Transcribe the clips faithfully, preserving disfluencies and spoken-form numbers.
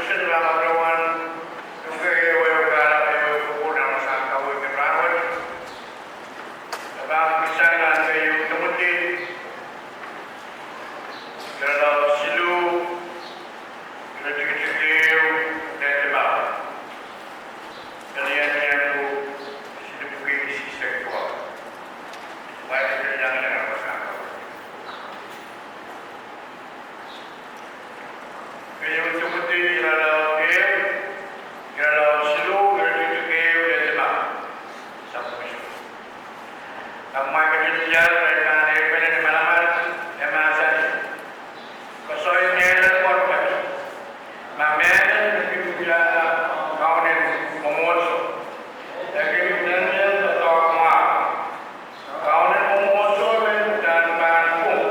Pahn patohwan, ong keieu ehu kahlap ehu pwukat nan wasahn kaweid en rahnwet. E pahn kisang nan keieu Timoty, irelaud siluh, iretikitik ehu, lel limau. Pelien ieu, siluh pwukat sisek dua. Wain pil iang nan wasahn kaweid. Keieu Timoty, irelaud ehu, irelaud siluh, iretikitik ehu lel limau. Sapwung Sises. Ahpw ma I ketin diar, I pahn ehupene ni manaman, e mahsanih: Koasoai mehlel pwoat, ma mehmen me kin wiahla Kaunen Mwomwohdiso, e kin nengeni doadoahk mwahu. Kaunen Mwomwohdiso men uhdahn pahn pwung,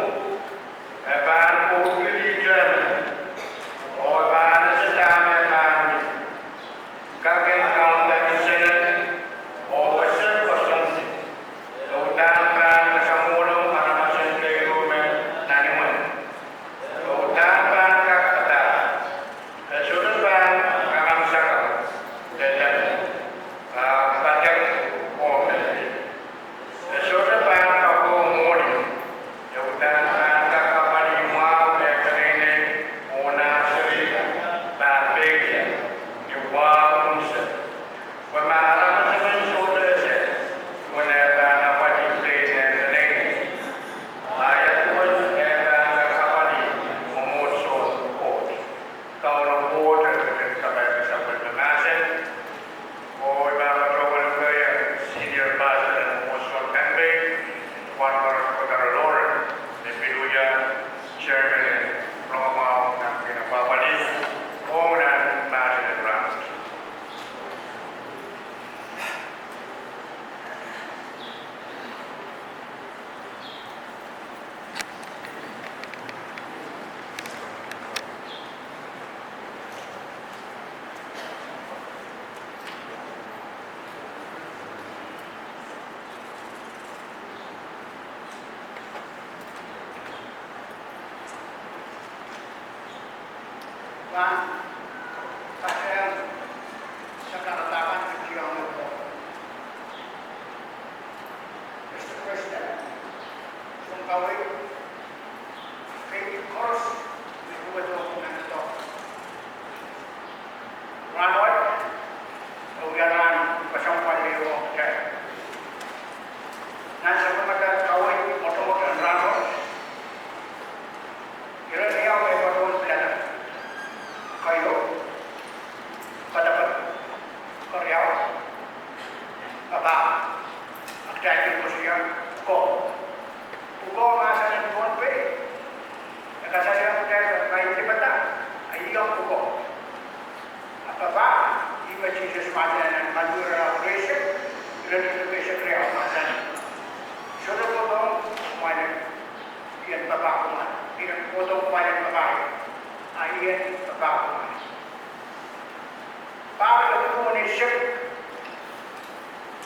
e pahn kohkihdi tehmen, oh e pahn ese dahme pahn wia. Kak en kaunda insened, oh ese koasoandi, e uhdahn pahn kasamwohlong aramasen keieu me nan imwen. E uhdahn pahn kak padahk. E sohte pahn kangamsaka, leledo, ah, padahk oh mehlel. E sohte pahn kakoh mwohni. E uhdahn pahn kak apwalih mwahu me peneinei oh nah seri pahn peikiong ni wahu unsek. Pwe ma aramas emen sohte ese duwen eh pahn apwalih pein eh peneinei, a ia duwen eh pahn kak apwalih mwomwohdisohn Koht? Kauno Koht e ketin kapai sapwellime mahsen. Oh I pahn patohwan keieu senior pastor en mwomwohdisohn Pohnpei, Wahnpoaron Kodaro Loren, me pil wia chairman en rongamwahu nan kihong apwalih ong nan mahsen en rahnwet. Pahn patehng sakaradahn kitiong ko. Mister President, sounkaweid, keidi koaros me duwehte nan doadoahk. Rahnwet, e wia rahn kesempwal ehu ong kitail. Nan sapwellimatail kaweid mwotomwot en rahnwet, ire riau me patohwan pilada. Keieu, poadoapoad. Keriau, papah. A kitail kin koasoia pwukoa. Pwukoa mahsen en Pohnpei e kasalehiong kitail me I dipada, I iang pwukoa. A papah, ih me Sises mahsanih nan Madiu irelaud eisek, iretikitik eisek riau, mahsanih: Sohte kohdohng kumwail en papah kumwail, I en kohdohng kumwail en papah, a I en papah kumwail. Pahpa, epwiki eisek,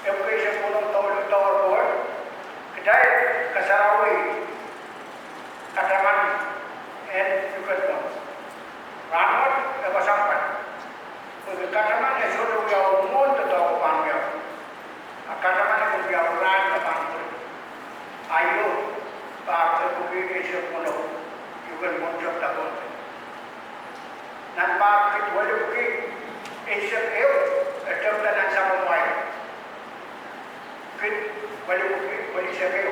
epwiki eisek weneu, doadoahk wet, kitail kasarawi kataman en lukedmon. Rahnwet e kesempwal, pwehki kataman e sohte wiawi mwohn doadoahk pahn wiawi. A kataman e kin wiawi rahn me pahn pwurehng. Aio, pahpa, epwiki eisek weneu, lukedmon tepda Pohnpei. Nan pahpa kid welipwiki eisek ehu, e tepda nan sapwung wai. Kid welipwiki, welieisek ehu,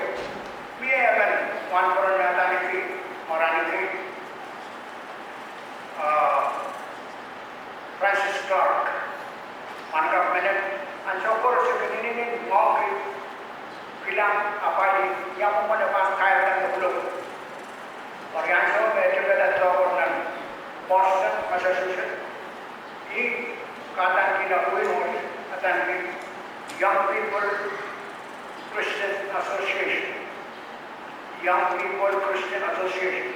mie emen wahnpoaron me adaneki, me adaneki, ah, Francis Clark. Mwahnakapw menet, ansou koaros e kin inenen ngoangki, kilang, apwalih ia mwomwen e pahn kairda me pwulopwul. Eri ansou me e tepida doadoahk nan Boston, Massachusetts, ih kadaneki nan Greenwood, adaneki Young People Christian Association. Young People Christian Association.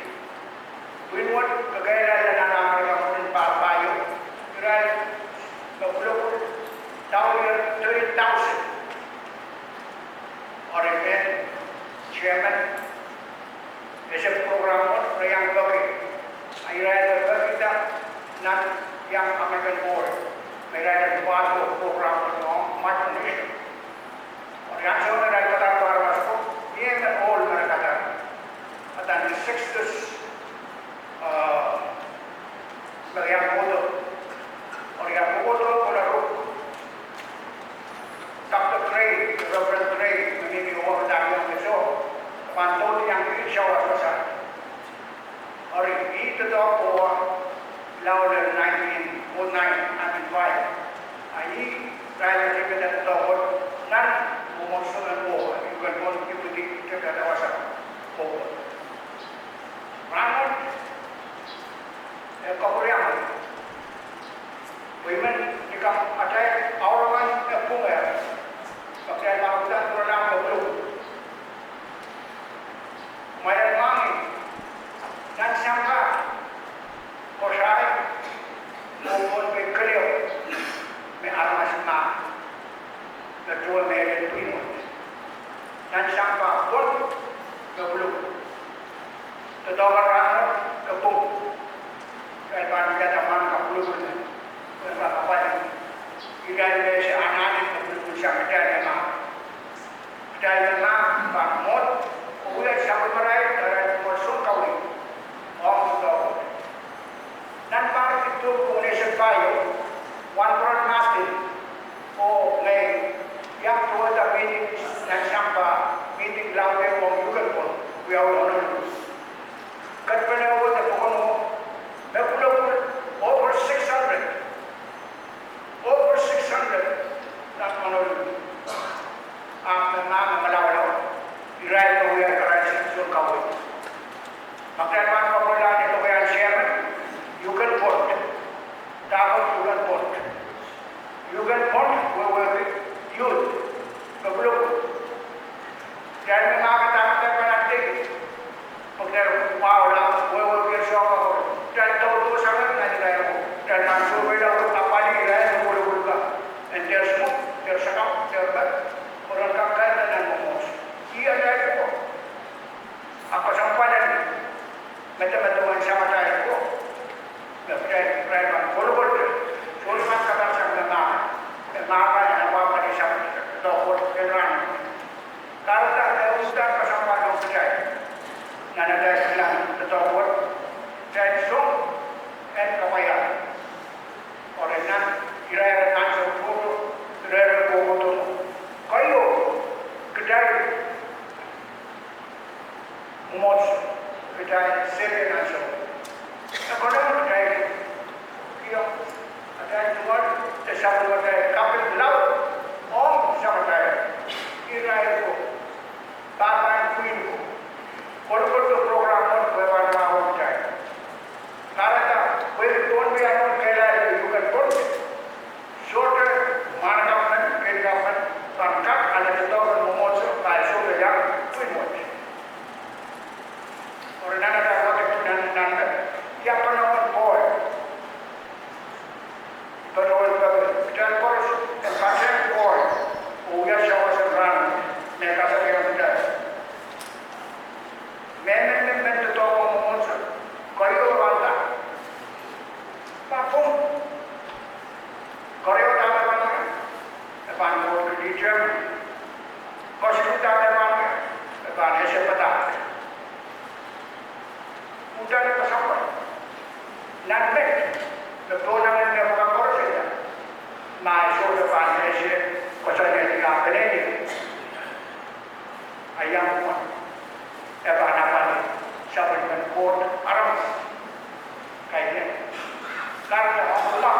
Greenwood kekehlailla nan Amerika mwurin pahr pahieu, irail me pwulopwul, thirty thousand. Eri mehn chairman, ese program wet, re iang peki. A irail me pekihda nan Iang American Board, me irail en pahn wahdo program en ong Micronesia. Eri ansou me irail kadarodo aramas ko, mie me ohl me re kadarodo. Adan Sixtus, ah, me iang kohdo. Eri iang kohdo kohla ruk. Doctor Gray, Reverend Gray, me mihmi oh me dahme iang me soh. Pahn dohng iang pil sawas wasa. Eri, ih doadoahk oh laud en nineteen oh nine, nineteen oh five. A ih, irail me dipata doadoahk nan mwomwohdiso en Pohnpei, Yukon Post Deputy Director wasa Pohnpei. Rahnwet, e kapwuriamwei. Pwe I men likamw atail aurohng en pwung, ma kitail pahn uhdahn pwuralahng me pwulopwul. Mwail en mwahngih, nan sampah, koasoai, oh Pohnpei kelehpw, me aramas mah, me duwe mehlel pwihn wet. Nan sampah pwon, me pwulopwul. Doadoahk en rahnwet, e pwung. Kitail pahn wiahda mwahnakapw pwulopwul, pwe ma kapwaiada. Irail me ese anahne me pwulopwul sang kitail me mah. Kitail me mah pahn mwohd, oh wia sapwellimarail, irail me mwohd soun kaweid. Ong doadoahk. Nan pahr kid duwen ese pahieu, Wahnpoaron Martin, oh ngehi, iang duwehda mihting nan sampah, mihting laud ong Yukon Post, wiawi Honolulu. Kedpene wet e pokono, me pwulopwul, over six hundred. Over six hundred nan Honolulu. Ahpw me mah me malaulau, irail me wia irail soun kaweid. Ma kitail pahn kapwuralahng lokaiahn chairman, Yukon Post. Dahkot Yukon Post. Yukon Post wehwehki youth, me pwulopwul. Kitail me mah kitail pahn ahneki. Pwe kitail wahla, wehwehki soahng ko. Kitail dohdohsang nan irail ko. Kitail pahn sohpeila wet apwalih irail me pwulopwul kan. En dehr smoke, dehr sakau, dehr pek. Pwe ren kak kaida nan mwomwohdiso. Ih atail ko. A kesempwal en medemedewe en samatail ko. Me kitail, kitail pahn kolokol. Sohte pahn kadarsang me mah. Me mah kan en apwahpwalih sapwellime. Doadoahk en rahnwet. Kahrehda e uhdahn kesempwal ong kitail. Nan atail kilang doadoahk wet. Kitail song en kapwaiada. Eri nan irair en ansou tohto, irair en kohkohdo. Keieu, kitail mwomwohdiso, kitail serien ansou. E konehng kitail kihong atail tungoal, de sapwellimatail kaping laud ong samatail. Irail ko, pahpa en pwihn ko, kolokoldo program wet pwe pahn wahu kitail. Kahrehda, pwehki Pohnpei anahne kehlail Yukon Post, sohte mwahnakapw men, kehlail men, pahn kak ale doadoahk en mwomwohdiso, pwe sohte iang pwihn wet. Eri nan atail pahpa nan, nan me, ia pahn ong Pohnpei. Patohwan patohwan, kitail koaros en patehng Pohnpei, oh wia sawas en rahnwet, me kasalehiong kitail. Mehmen me men doadoahk ong mwomwohdiso, keieu pahn da. Pahn pwung. Keriau dahme pahn wia, e pahn kohdo litiam. Kosonned dahme pahn wia, e pahn ese padahk. Uhdahn kesempwal. Nan met, me pohnangin me pahn koaros ida. Ma e sohte pahn ese, koasoandi ka peneinei. A iang mwomwohdiso, e pahn apwalih sapwellimen Koht aramas. Kaidehn. Kahrehda ong kumwa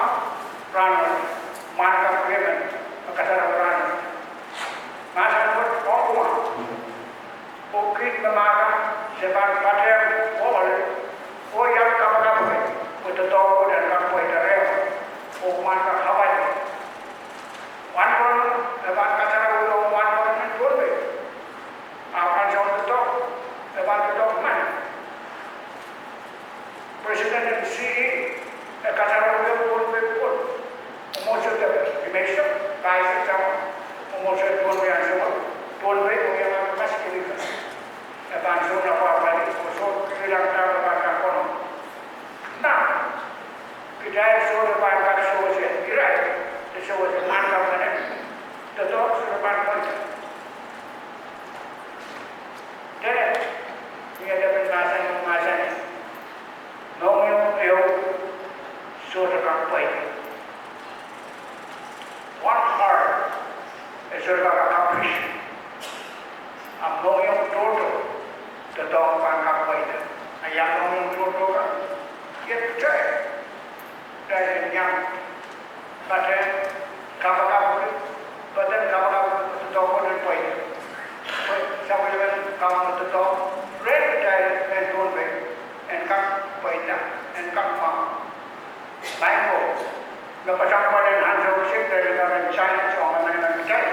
rahnwet, mwahnakapw emen, me kasarawi rahnwet. Mahsen wet ong kumwa. Pwe kiht me mah kan, se pahn patehng ohl, oh iang kapakapki, pwe doadoahk wet en kak pweida rehmw, oh mwahnakapw apwalih. Wahnpoaron, e pahn kasarawi ong wahnpoaron en Pohnpei. Ahpw ansou doadoahk, e pahn doadoahk men. President en C E, e kasarawi ong Pohnpei pwon. Mwomwohdiso de, I men sehse, pahisek sang, mwomwohdiso Pohnpei ansou, Pohnpei oh iang mas kilika. E pahn sohte apwahpwalih, oh sohte kilang dahme pahn kak konehng. Nah, kitail sohte pahn Sohte kak accomplish. Ahpw mohngiong tohto, doadoahk pahn kak pweida. A ia mohngiong tohto kan? Iet kitail. Kitail en iang patehng kapakapki, patehng kapakapki doadoahk en pweida. Pwe sapwellimen Kauno doadoahk rehn kitail mehn Pohnpei en kak pweida, en kak mwahu. Maing ko, me pasang pwal en ansou kiset, kitail kan en challenge ong emenemen kitail.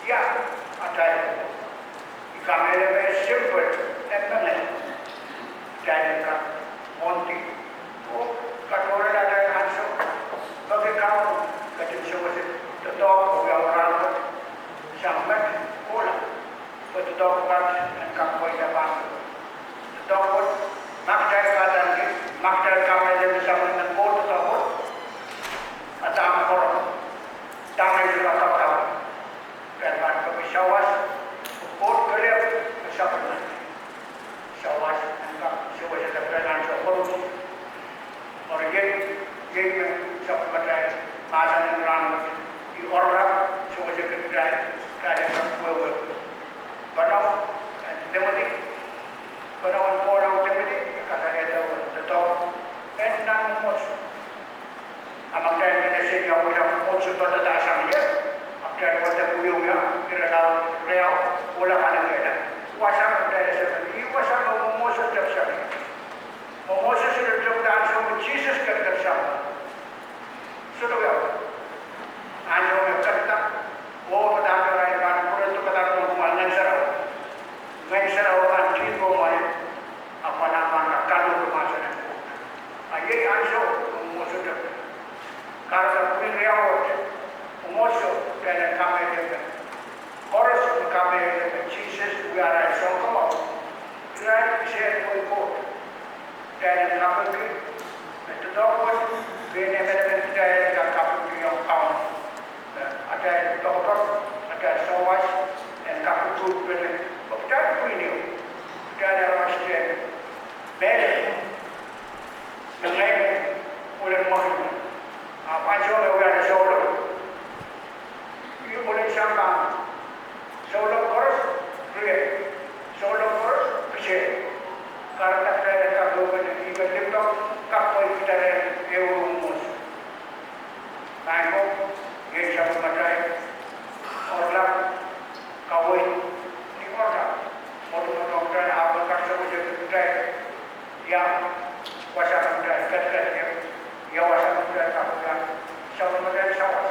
Ia atail, I kamehlele me simple, e mengei. Kitail en kak mwohndi oh katohrehla atail ansou, peki Kauno ketin sewese doadoahk oh wiawi rahnwet sang met kohla. Pwe doadoahk pwukat en kak pweida pahn doadoahk wet. Ma kitail kahdaneki, ma kitail kamehlele me sapwellimen Koht doadoahk wet, a dahme koaros, dahme I sohte kak kapakap, kitail pahn peki sawas, Koht kelehpw me sapwellimen sawas en kak sewesehla kitail ansou koaros. Eri iei, iei me sapwellimatail mahsen en rahnwet, I oaralap sewesehki kitail, kitail en kak wehwehki. Pwonehng en Timoty, pwonehng en Pohl ong Timoty, e kasalehda doadoahk en nan mwomwohdiso. A ma kitail en esenia wia mwomwohdiso padahda sang ie, a kitail wadek wiewia, irelaud riau, kohla kanekehla. Wasa me kitail ese me, ih wasa me mwomwohdiso tepsang ie. Mwomwohdiso sohte tepda ansou me Sises ketiket sang. Sohte wia. Ansou me e ketiket, oh padahkihla irail pahn pwurodo padahk ong kumwail Ngehn Sarawi. Ngehn Sarawi pahn tihpw ong kumwail, a kumwail pahn kak kalohk mahsen en Koht. A iei ansou me mwomwohdiso tepda. Kahrehda pwihn riau wet, mwomwohdiso, kitail en kamehlele me koaros me kamehlele me Sises wia arail Sounkomour, irail kisehn wehin Koht. Kitail en kapingki me doadoahk wet, pwe emenemen kitail en kak kapingkihong Kauno me atail poakepoake, atail sawas en kak uduhkpene, pwe kitail pwihn ie, kitail aramas teikan, me, me ngehi me pwulehng mwekid. Ahpw ansou me wiahla souleng, ih pwulehng sampah. Souleng koaros rie, souleng koaros kisehn. Kahrehda kitail en kak lohpene, ih me limpoak kak pweida rehn ehu mwomwohdiso. Maing ko, iei sapwellimatail oaralap, kaweid, ni oaralap, mwotomwot ong kitail ahpw en kak sewesehki kitail, ia wasa me kitail ketiket ie, ia wasa me kitail kak wia sapwellimatail sawas.